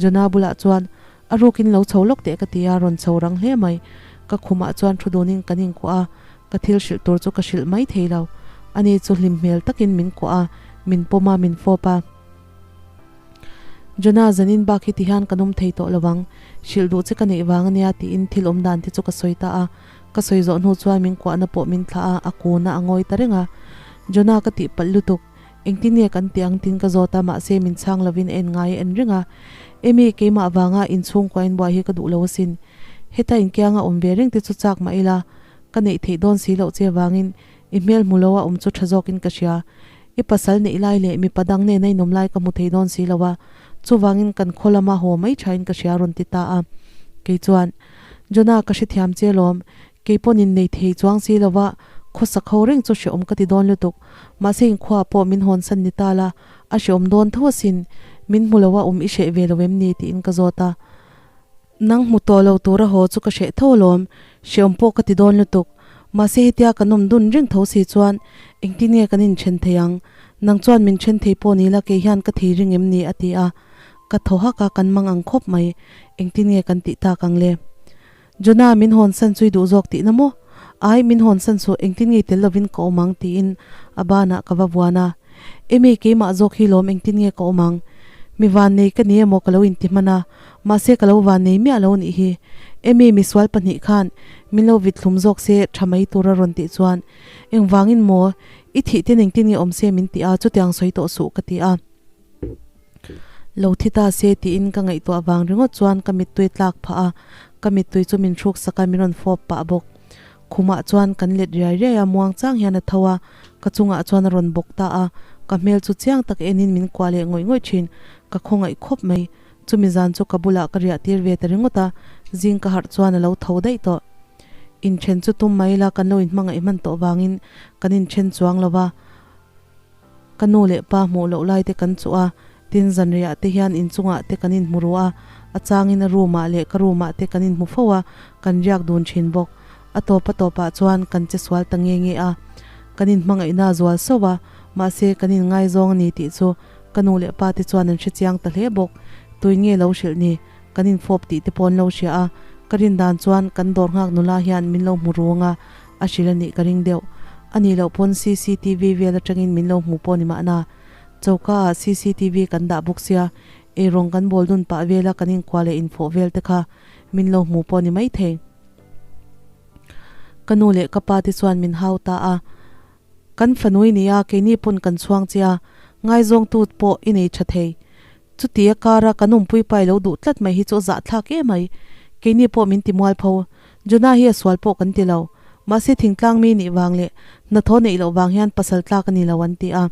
S1: Jonah bulah chuan a rukin lo chho lawk teh ka ti a, rawn chho rang hle mai. Ka khumah chuan thu dunin kan inkuah a, ka thil hrilh tur chu ka hrilh mai thei lo. Ani chu hlim hmel takin min kuah a, min pawm a, min fawp a. Jonah, zanin bak hi tihian kan awm thei tawh lo ang, hrilh duh che ka neih vang ania tiin thil awm dan te chu ka sawi ta a. Ka sawi zawh hnu chuan min kuahna pawh min thlah a, a kun a, a ngawi ta reng a. Jonah ka tihpalh lutuk. Engtin nge kan tih ang tin ka zawt a, mahse min chhang lovin a en ngai a en reng a. Amy, keimah vanga inchhungkua inbuai hi ka duh lo asin. Heta inkianga awm ve reng te chu chak mah ila, ka neih theih dawn si loh che vangin i hmel hmu lo a awm chu tha zawkin ka hria. I pasal neih lai leh mipa dang nena inawm lai ka hmu thei dawn si lo a, chuvangin kan khaw lama haw mai thain ka hria rawn ti ta a. Kei chuan, Jonah ka hrethiam che lawm, Kei pawn in nei thei chuang si lo va, khawsak ho reng chu hreawm ka ti dawn lutuk. Mahse inkhua pawh min hawn san ni ta la, a hreawm dawn tho asin. Min hmu lo a awm i hreh ve lo em ni tiin ka zawt a. Nang hmu tawh lo tura haw chu ka hreh tho alawm, hreawm pawh ka ti dawn lutuk. Mahse hetia kan awm dun reng tho si chuan engtin nge kan inthen thei ang? Nang chuan min then thei pawh ni la kei hian ka thei ring em ni? a ti a. Ka thaw hak a, kan mang ang khawp mai. Engtin nge kan tih tak ang le? Jonah, min hawn san chu i duh zawk tihna maw? Ai, min hawn san suh, engtin nge i tel lovin ka awm ang? tiin a banah ka va vuan a. Amy, keimah zawk hi lawm engtin nge ka awm ang? Mi vannei ka ni emaw ka lo inti hman a, mahse ka lo vannei miah lo nih hi. Amy, misual pahnih khan Min lo vit thlum zawk se tha mai tur a rawn tih chuan, Engvangin maw? I thih te nengtin nge awm se min ti a, chutiang sawi tawh suh ka ti a. Lo thi ta se tiin ka ngaihtuah vang ringawt chuan ka mittui tlak phah a, ka mittui chu min hruk sak a, min rawn fawp pah bawk. Khumah chuan kan let riai riai a, muang chang hian a tho a, ka chungah chuan a rawn bawk ta a, ka hmel chu chiang tak enin min kuah leh ngawih ngawih thin, ka khawngaih khawp mai. Chumi zan chu ka bulah ka riah tir ve ta ringawt a, zing ka harh chuan a lo tho daih tawh. Inthen chu tum mai ila kan lo inhmangaih hman tawh vangin kan inthen chuang lo va, Ka nu leh pa hmuh loh lai te kan chuh a, tin zanriah te hian inchungah te kan inhmu ru a, a changin a room ah leh ka room ah te kan inhmu fo a, kan riak dun thin bawk. A tawp a tawpah chuan kan che sual ta nge nge a, kan inhmangaihna a zual sauh a, mahse kan inngaizawng a ni tih chu ka nu leh pa te chuan an hre chiang ta hle bawk. Tuin nge lo hrilh ni? Kan infawp tih te pawh an lo hria a, ka rin dan chuan kan dawr nghak nula hian min lo hmu rung a, A hrilh a nih ka ring deuh. A nih loh pawn cctv vel atangin min lo hmu pawh ni mahna. Choka ah cctv kan dah bawk sia, eirawng kan bawl dun pah vela kan inkuah leh infawh vel te kha min lo hmu pawh ni maithei. Ka nu leh ka pa te chuan min hau ta a. Kan fanui nia keini pawn kan chhuang che a, ngaizawng tut pawh i nei tha thei. Chuti a kara kan awmpui pa i lo duh tlat mai hi chu a zahthlak em mai. Keini pawh min ti mualpho. Jonah hi a sual pawh kan ti lo. Mahse thingtlang mi nih vang leh hnathawh neih loh vang hian pasal tlak a ni lo an ti a.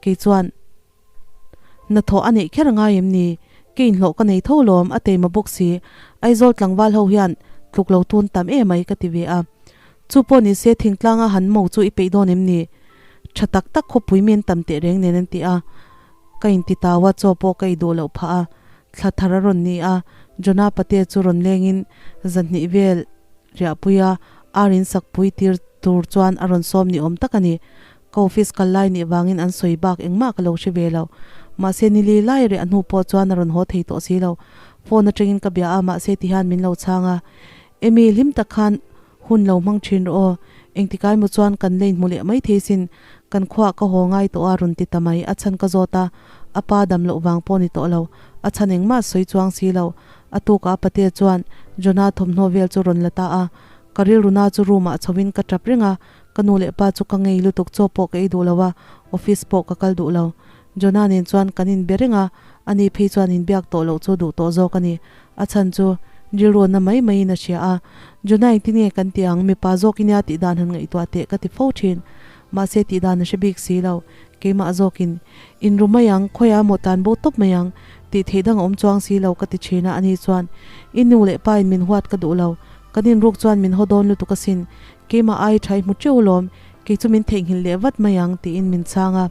S1: Kei chuan hnathawh a neih kher ngai em ni? Ke inhlawh ka nei tho lawm a teima bawk si. Aizawl tlangval ho hian tluk lo tun tam em mai ka ti ve a. Chu pawh ni se thingtlanga han mo chu i peih dawn em ni? Tha tak tak khawpui mi an tam teh reng nen an ti a. Ka inti tau a, chaw pawh ka i duh loh phah a. Thla thar a rawn ni a, Jonah pate chu rawn lengin zanhnih vel riahpui a, ar in sak pui tir tur chuan a rawn sawm ni awm tak a ni. Ka office kal lai nih vangin an sawi bak engmah ka lo hre ve lo. Mahse nili lai reh a hnu pawh chuan a rawn haw thei tawh si lo. Phone atangin ka bia a, mahse tihian min lo chhang a. Emy hlim tak khan Hun lo hmang thin rawh aw. Engtikai maw chuan kan lane hmu leh mai thei sin. Kan khuaah ka haw ngai tawh a rawn ti ta mai. A chhan ka zawt a, a pa dam loh vang pawh ni tawh lo. A chhan engmah sawi chuang si lo. A tukah a patea chuan Jonah thawmhnaw vel chu rawn la ta a. Ka rilruna chu room ah chho in ka tap reng a, ka nu leh pa chu ka ngei lutuk chaw pawh ka ei duh lo a, office pawh ka kal duh lo. Jonah nen chuan kan inbe reng a, ani phei chuan inbiak tawh loh chu duh tawh zawk a ni. A chhan chu rilruanna mai maiin a hria a, Jonah engtin nge kan tih ang, mipa zawk i nia tih dan han ngaihtuah teh ka ti fo thin. Mahse tih dan a hre bik si lo, keimah zawkin, In ru mai ang, khawiah maw tan bo tawp mai ang, tih theih dang a awm chuang si lo ka ti thin a, ani chuan, I nu leh pa in min huat ka duh lo, kan inruk chuan min haw dawn lutuk asin, keimah ai tha i hmu teuh alawm, kei chu min theihnghilh leh vat mai ang, tiin min chhang a.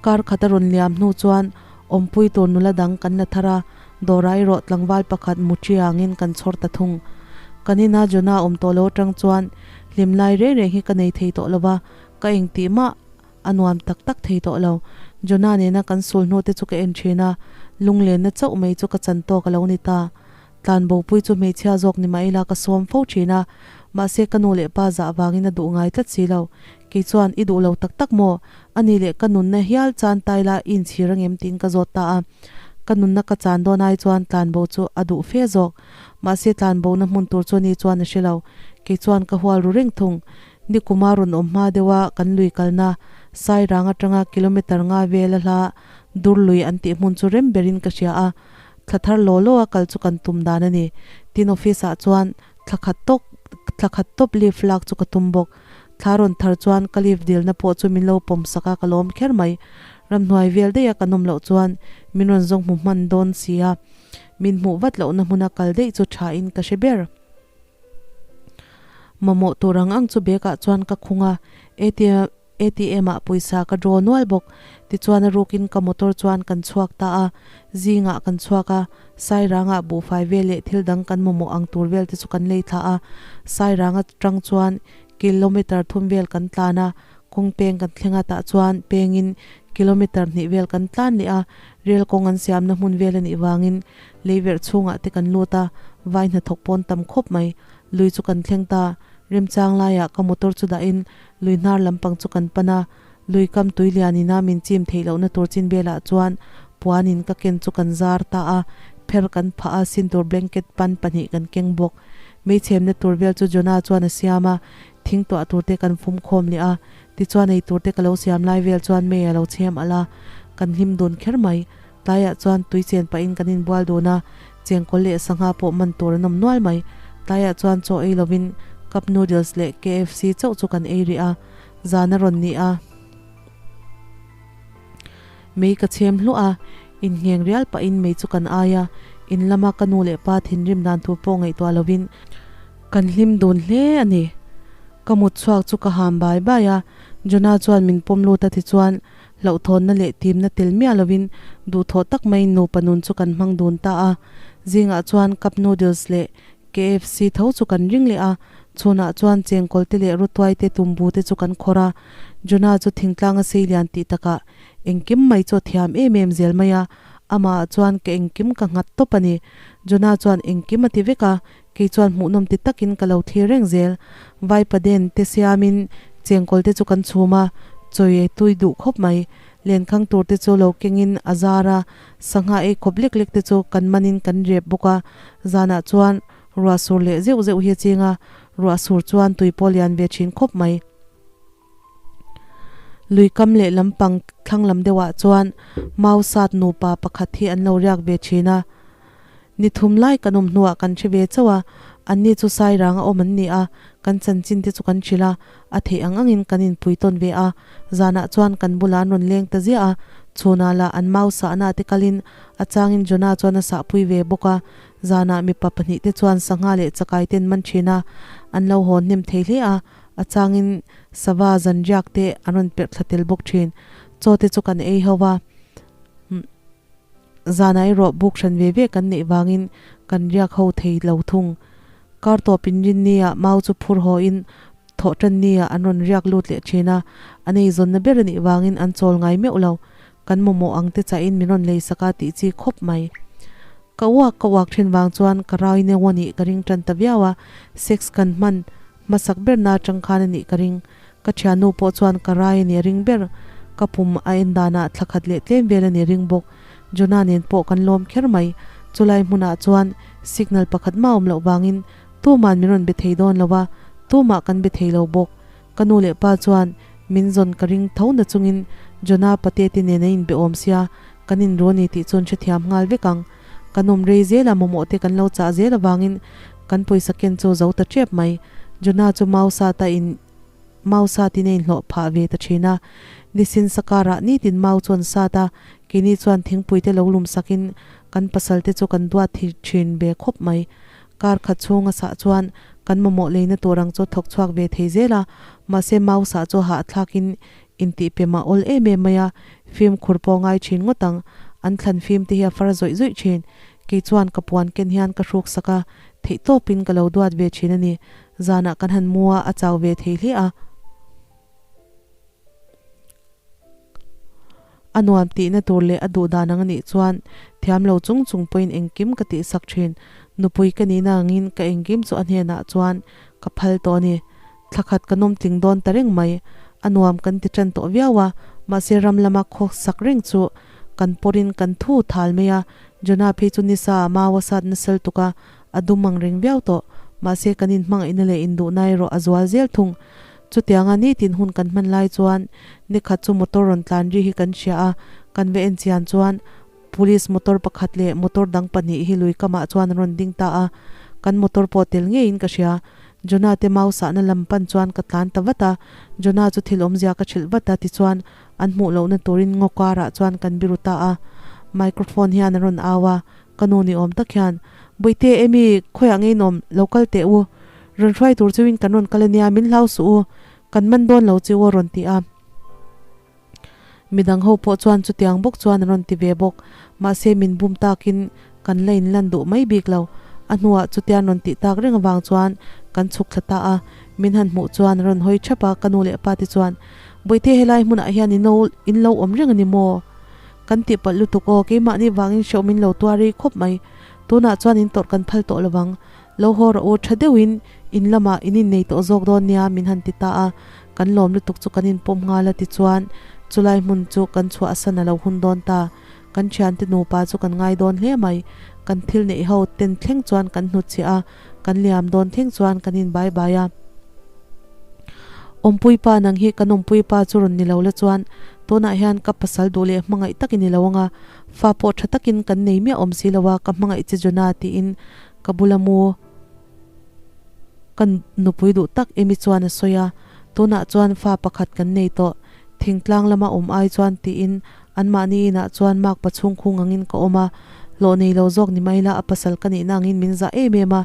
S1: Kar khat a rawn liam hnu chuan awmpui tur nula dang kan la thar a, dawrah erawh tlangval pakhat muṭi angin kan chhawr ta thung. Kan ina Jonah awm tawh lo atang chuan hlim lai reng reng hi ka nei thei tawh lo va, ka engtih mah a nuam tak tak thei tawh lo. Jonah nena kan sul hnu te chu ka en thin a, lunglenna chauh mai chu ka chan tawk a lo ni ta. Tlanbopui chu hmeichhia zawk ni mah ila ka sawm fo thin a, mahse ka nu leh pa zah vangin a duh ngai tlat si lo. Kei chuan, I duh lo tak tak maw? A nih leh ka nunna hial chan tai la i inchhir angem? tiin ka zawt ta a. Ka nunna ka chan dawn ai chuan tlanbo chu a duh fe zawk. Mahse tlanbona hmun tur chu ani chuan a hre lo. Kei chuan ka hual ru reng thung. Nikuma rawn awm hma deuha kan lui kalna Sairang atanga kilometre nga vela hla dur lui an tih hmun chu rem berin ka hria a. Thla thar law law a kal chu kan tum dan a ni. Tin office ah chuan thla khat tawk thla khat tawp leave lak chu ka tum bawk. Thla rawn thar chuan ka leave dilna pawh chu min lo pawm sak a ka lawm kher mai. Ramhnuai vel daih a kan awm loh chuan min rawn zawng hmu hman dawn si a. Min hmuh vat lohna hmuna kal daih chu tha in ka hre ber. Mamawh tur ang ang chu bag ah chuan ka khung a, ATM ATM ah pawisa ka draw nual bawk. Tichuan a rukin ka motor chuan kan chhuak ta a, zingah kan chhuak a, Sairangah buhfai vel leh thil dang kan mamawh ang tur vel te chu kan lei thla a, Sairang atang chuan kilometer thum vel kan tlan a, kawng peng kan thleng a tah chuan pengin kilometer hnih vel kan tlan leh a, rel kawng an siamna hmun vel a nih vangin leiverh chhungah te kan lut a, vai hnathawk pawn tam khawp mai. Lui chu kan thleng ta, remchang laiah ka motor chu dahin Lui hnar lampang chu kan pan a, lui kam tui lian ina min chim theih lohna tur chin velah chuan puanin ka ken chu kan zar ta a, pher kan phah a, sintur blanket pan pahnih kan keng bawk. Mei chhemna tur vel chu Jonah chuan a siam a, thing tuah tur te kan fum khawm leh a, tichuan ei tur te ka lo siam lai vel chuan mei a lo chhem alh a, kan hlim dun kher mai. Tlaiah chuan tui chen pahin kan inbual dun a, chengkawl leh sangha pawh man tur an awm nual mai. Tlaiah chuan chaw ei lovin cup noodles leh KFC chauh chu kan ei rih a, zan a rawn ni a. Mei ka chhem hluah a, inngheng rial pahin mei chu kan ai a, in lama ka nu leh pa thinrim dan tur pawh ngaihtuah lovin kan hlim dun hle a ni. Ka mut chhuak chu ka ham bai bai a, Jonah chuan min pawm lut a tichuan hlauhthawnna leh timna tel miah lovin duhthawh tak maiin nupa nun chu kan hmang dun ta a. Zingah chuan cup noodles leh KFC tho chu kan ring leh a, chhunah chuan chengkawl te leh rutuai te tumbu te chu kan khawrh a. Jonah chu thingtlang a sei lian tih takah engkim mai chu a thiam em em zel mai a, amah chuan ka engkim ka nghat tawp a ni. Jonah chuan engkim a ti vek a, kei chuan hmuhnawm ti takin ka lo thlir reng zel. Vaipaden te siamin chengkawl te chu kan chhum a, chawi ei tui duh khawp mai. Lenkhang tur te chu lo kengin a zar a, sangha ei khawp lek lek te chu kan manin kan rep bawk a. Zanah chuan ruah sur leh zeuh zeuh hi a ching a, ruah sur chuan tui pawh lian ve thin khawp mai. Lui kam leh lampang thlang lam deuhah chuan mau sat nupa pakhat hi an lo riak ve thin a. Ni thum lai kan awm hnuah kan hre ve chauh a, anni chu Sairanga awm an ni a, kan chanchin te chu kan hrilh a, a theih ang angin kan inpui tawn ve a. Zanah chuan kan bulah an rawn leng ta ziah a, chhunah lah an mau sahna te kalin a changin Jonah chuan a sahpui ve bawk a. Zanah mipa pahnihte chuan sangha leh chakai ten man thin a, an lo hawn hnem thei hle a, a changin sava zanriak te an rawn perh thla tel bawk thin. Chaw te chu kan ei ho va, zanah erawh buk hran ve ve kan neih vangin kan riak ho thei lo thung. Kar tawp inrin nia mau chu phur haw in thawh tan nia an rawn riak lut leh thin a, an eizawnna ber a nih vangin an chawl ngai meuh lo. Kan mamawh ang te chahin min rawn lei sak a tih chi khawp mai. Ka uak ka uak thin vang chuan ka rau in eng anih ka ring tan ta viau a, sex kan hman hmasak ber na atang khan anih ka ring. Ka thiannu pawh chuan ka rai ani a ring ber. Ka pum a en danah thla khat leh tlem vel ani ring bawk. Jonah nen pawh kan lawm kher mai. Chulai hmunah chuan signal pakhat mah awm loh vangin tuman min rawn be thei dawn lo a, tumah kan be thei lo bawk. Ka nu leh pa chuan min zawn ka ring tho na chungin Jonah pate te nen a inbe awm sia, kan inru a ni tih chuan hrethiam nghal vek ang. Kan awm rei zel a, mamawh te kan lo chah zel avangin kan pawisa ken chu zo ta tep mai. Jonah chu mau sat a in mau sat in a inhlawh phah ve ta thin a. Nisin sakarah nitin mau chuan sat a, keini chuan thingpui te lo lum sakin kan pasal te chu kan duat thin ve khawp mai. Kar khat chhunga sah chuan kan mamawh leina tur ang chu thawk chhuak ve thei zel a, mahse mau sah chu hahthlakin intih pe mah awl em em mai a, fimkhur pawh ngai thin ngawt ang, an thlan fim te hi a far zawih zawih thin. Kei chuan ka puan ken hian ka hruk sak a, theih tawpin ka lo duat ve thin a ni. Zanah kan han mu a, a chau ve thei hle a. A nuam tihna tur leh a duh dan ang a nih chuan thiam lo chung chung pawhin engkim ka tihsak thin. Nupui ka nihna angin ka engkim chu a hnenah chuan ka phal tawh a ni. Thla khat ka nawm tling dawn ta reng mai. A nuam kan ti tan tawh viau a, mahse ram lama khaw sak reng chu kan pawrin kan thu thal mai a. Jonah phei chu nisa a mau a sat nasal tuk a, a dum ang reng viau tawh. Mahse kan inhmangaihna leh induhna erawh a zual zel thung. Chutianga nitin hun kan hman lai chuan nikhat chu motor rawn tlan ri hi kan hria a, kan va en chian chuan Police motor pakhat leh motor dang pahnih hi lui kamah chuan an rawn ding ta a, kan motor pawh tel ngeiin ka hria. Jonah te mau sahna lam pan chuan ka tlan ta vat a, Jonah chu thil awmzia ka hrilh vat a tichuan an hmuh lohna turin ngaw karah chuan kan biru ta a. Microphone hian a rawn au a, ka nu ni awm tak hian, Bawihte Amy, khawiah ngei nawm, lo kal teh u. Rawn hruai tur cheuin kan rawn kal ania, min hlau suh u, kan man dawn lo che u a rawn ti a. Midang ho pawh chuan chutiang bawk chuan an rawn ti ve bawk. Mahse min bum takin kan la inlan duh mai bik lo. A hnuah chutian rawn tih tak reng avang chuan kan chhuk thla ta a. Min han hmuh chuan a rawn hawi thap a, ka nu leh pa te chuan, Bawihte helai hmunah hian in lo in lo awm reng a ni maw? Kan tih palh lutuk aw, keimahni vangin hrehawm in lo tuar rei khawp mai. Tunah chuan in tawrh kan phal tawh lovang. Lo haw rawh u, tha deuhin in lamah in innei tawh zawk dawn nia min han ti ta a, kan lawm lutuk chu kan inpawm nghal a tichuan chulai hmun chu kan chhuahsan a lo hun dawn ta. Kan thiante nupa chu kan ngai dawn hle mai. Kan thil neih ho ten thleng chuan kan hnutchhiah a, kan liam dawn thleng chuan kan in bai bai a. Awmpui pa nang hi kan awmpui pa chu rawn ni lo la chuan tunah hian ka pasal duh leh hmangaih tak i ni lo anga, fa pawh tha takin kan nei miah awm si lo a, ka hmangaih che Jonah tiin ka bula mu ka nupui duh tak Amy chuan a sawi a, tunah chuan fa pakhat kan nei tawh, thingtlang lama awm ai chuan tiin anmahni inah chuan makpa chhungkhung angin ka awm a, hlawh nei lo zawk ni mai la a pasal ka nihna angin min zah em em a,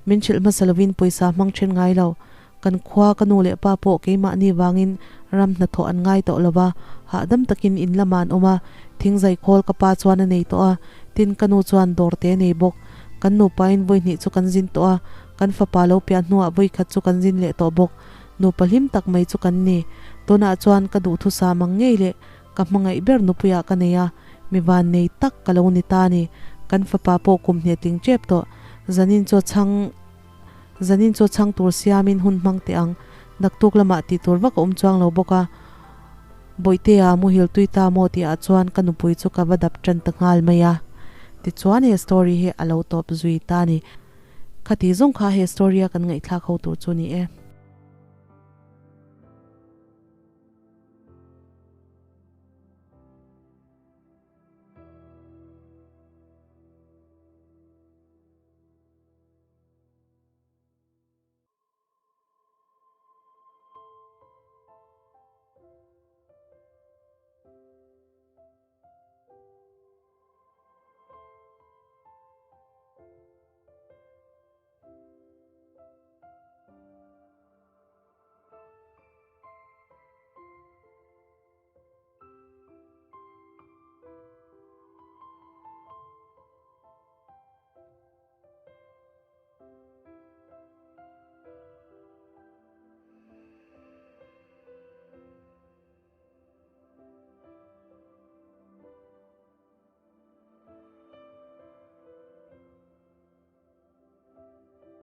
S1: min hrilh hmasa lovin pawisa hmang then ngai lo. Kan khua ka nu leh pa pawh keimahni vangin ram hnathawh an ngai tawh lo va, hahdam takin in lamah an awm a, thingzai khawl ka pa chuan a nei tawh a, tin ka nu chuan dawr te a nei bawk. Kan nupain vawi hnih chu kan zin tawh a, kan fapa lo piah hnuah vawi khat chu kan zin leh tawh bawk. Nupa hlim tak mai chu kan ni. Tunah chuan ka duhthusam ang ngei leh ka hmangaih ber nupuiah ka nei a, mi van nei tak ka lo ni ta a ni. Kan fapa pawh kum hne tling tep tawh. Zanin chu a chhang. Zanin chu chhang tur siamin hun hmang teh ang. Naktuk lamah tih tur vak a awm chuang lo bawk a. Bawihtea muhil tui ta maw tihah chuan ka nupui chu ka va dap tan ta nghal mai a. Tichuan he story hi a lo tawp zui ta a ni. Khati zawng kha he story a kan ngaihthlak ho tur chu ni e.